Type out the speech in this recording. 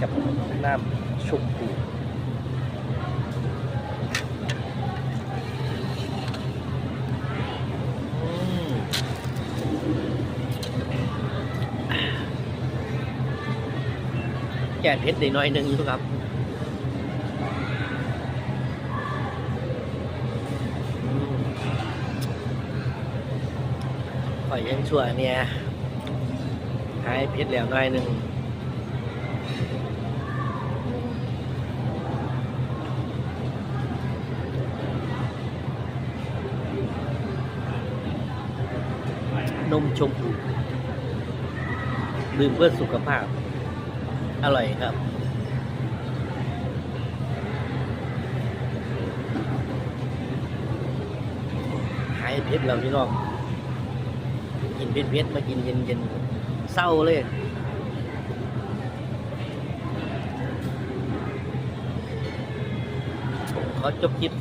ກັບນ້ຳຊົມພູ. ອືມ ແກ້ເຜັດໄດ້ໜ້ອຍໜຶ່ງຢູ່ຄັບ. ອືມ ຂ້ອຍຍັງຊົ່ວແດ່ ຫາຍເຜັດແລ້ວໜ້ອຍໜຶ່ງ. ນົມຊົມພູ ດື່ມເພື່ອສຸຂະພາບ ອະຮ່ອຍຄັບ. ຫາຍເຜັດແລ້ວພີ່ນ້ອງ ກິນເຜັດໆ ມາກິນເຢັນໆ ເຊົາເລີຍ. ຂໍຈົບຄລິບ